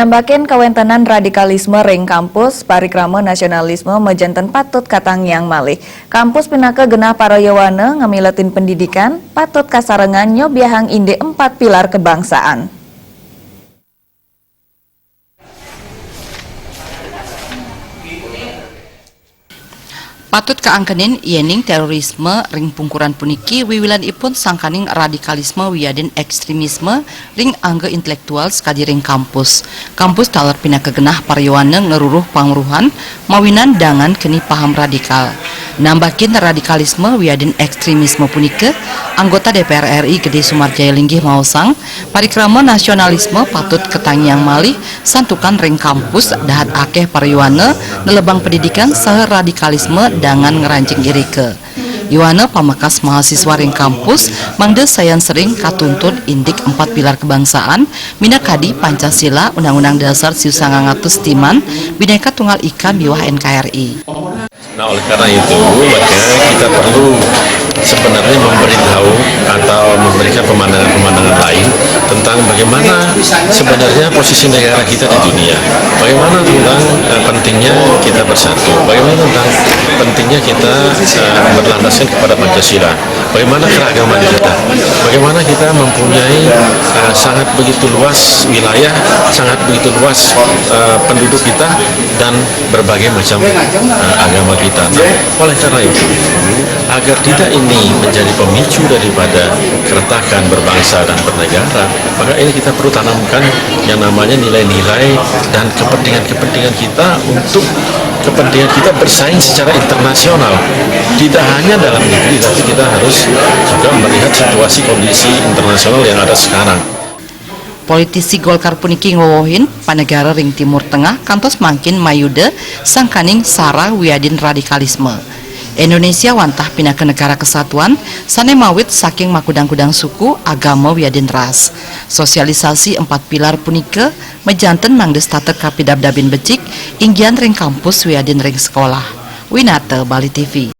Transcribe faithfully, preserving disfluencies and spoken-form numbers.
Nambakin kawéntenan radikalisme ring kampus, parikrama nasionalisme majanten patut katangiang malih. Kampus pinaka genah para yowana ngamiletin pendidikan, patut kasarengan nyobiahang indik empat pilar kebangsaan. Patut kaangkenin yéning terorisme ring pungkuran puniki wiwilanipun sangkaning radikalisme wiadin ékstremisme ring angga intelektual sakadi ring kampus. Kampus taler pinaka genah para yowana ngruruh pangruhan mawinan dangan keni paham radikal. Nambakin radikalisme wiadin ékstremisme punika, anggota D P R R I Gede Sumarjaya linggih maosang, parikrama nasionalisme patut katangiang malih santukan ring kampus dahat akéh para yowana nelebang pendidikan saha radikalisme dangan ngranjing irika. Yowana pamekas mahasiswa ring kampus mangda sayan sering katuntun indik empat pilar kebangsaan, minakadi Pancasila, Undang-Undang Dasar seribu sembilan ratus empat puluh lima, Bhinneka Tunggal Ika miwah N K R I. Nah, oleh karena itu, maka kita perlu sebenarnya memberitahu atau memberikan pemandangan-pemandangan lain tentang bagaimana sebenarnya posisi negara kita di dunia, bagaimana tentang eh, pentingnya kita bersatu, bagaimana tentang pentingnya kita eh, berlandaskan kepada Pancasila, bagaimana keragaman kita, bagaimana kita mempunyai eh, sangat begitu luas wilayah, sangat begitu luas eh, penduduk kita, dan berbagai macam eh, agama kita. Nah, oleh karena itu, agar tidak ini menjadi pemicu daripada keretakan berbangsa dan bernegara, maka ini kita perlu tanamkan yang namanya nilai-nilai dan kepentingan-kepentingan kita untuk kepentingan kita bersaing secara internasional. Tidak hanya dalam negeri, tapi kita harus juga melihat situasi kondisi internasional yang ada sekarang. Politisi Golkar puniki ngwewehin panegara ring Timur Tengah kantos mangkin mayuda sangkaning sara wiadin radikalisme. Indonesia wantah pinaka negara kesatuan sané mawit saking makudang-kudang suku, agama wiadin ras. Sosialisasi empat pilar punika majanten mangda setata kapidabdabin becik, inggihan ring kampus wiadin ring sekolah. Winata, Bali T V.